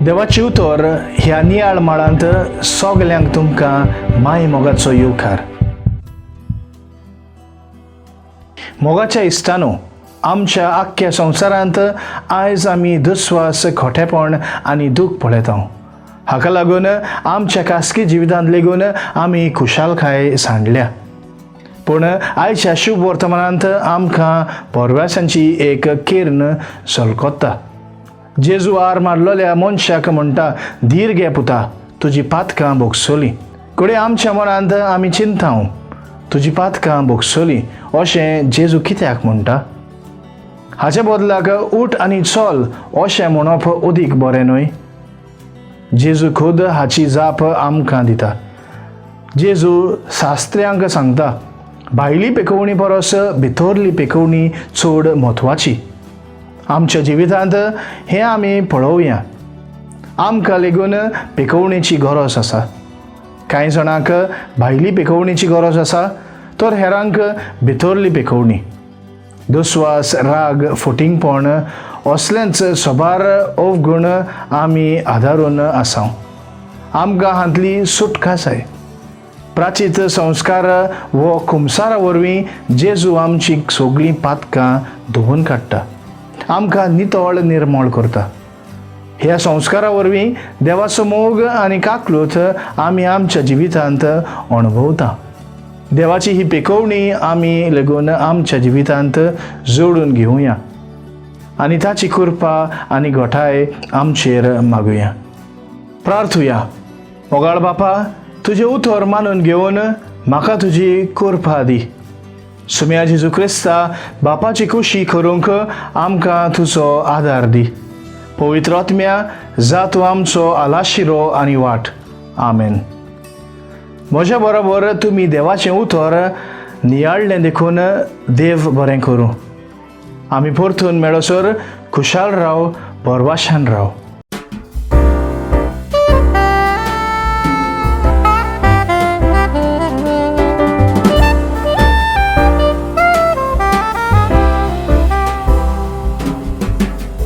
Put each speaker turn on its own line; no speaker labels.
देवाची उतर ह्या नियाळ माळांत सगल्यांक तुमकां माय मोगाचो येवकार. मोगाच्या इश्टानो, आमच्या आख्ख्या संवसारांत आयज आमी दुस्वास, खोटेपण आनी दूख पळयता. हाका लागून आमच्या खासगी जिवितांत लेगून आमी खुशालकाय सांडल्या. पूण आयच्या शुभ वर्तमानांत आमकां परवासांची एक किर्ण झलकता. जेजू आर मारलेल्या मनशाक म्हणटा, धीर घे पुता, तुजी पातकां भोगसली. घडये आमच्या मनांत आमी चिंता, तुजी पातकां भोगसली अशें जेजू कित्याक म्हणटा? हाचे बदलाक उठ आनी चल अशें म्हणप अदीक बरें न्हय? जेजू खुद हाची जाप आमकां दिता. जेजू शास्त्र्यांक सांगता, भायली पेकोवणी परस भितरली पेकोवणी चड म्हत्वाची. आमच्या जिवितांत हें आमी पळोवया. आमकां लेगून पेकोवणेची गरज आसा. कांय जाणांक भायली पेकोवणेची गरज आसा तर हेरांक भितरली पेकोवणी. दुस्वास, राग, फटींगपण असलेंच सबार अवगुण आमी आदारून आसा. आमकां हांतली सुटका जाय. प्राचीत संस्कार वो कुमसारा वरवीं जेजू आमची सगळीं पातकां धुवून काडटा, आमकां नितळ निर्मळ करता. ह्या संस्कारा वरवीं देवाचो मोग आनी काकलूत आमी आमच्या जिवितांत अणभवता. देवाची ही पेकोवणी आमी लेगून आमच्या जिवितांत जोडून घेवया आनी ताची कृपा आनी घटाय आमचेर मागुया. प्रार्थुया. मोगाळ बापा, तुजें उतर मानून घेवन म्हाका तुजी कृपा दी. सुम्या जेजू क्रिस्ता, बापाची खुशी करूंक आमकां तुजो आदार दी. पवित्र आत्म्या, जा तूं आमचो आलाशिरो आनी वाट. आमेन. म्हज्या बरोबर तुमी देवाचें उतर नियाळ्ळें देखून देव बरें करूं. आमी परतून मेळसर खुशाल राव, परवाशान राव.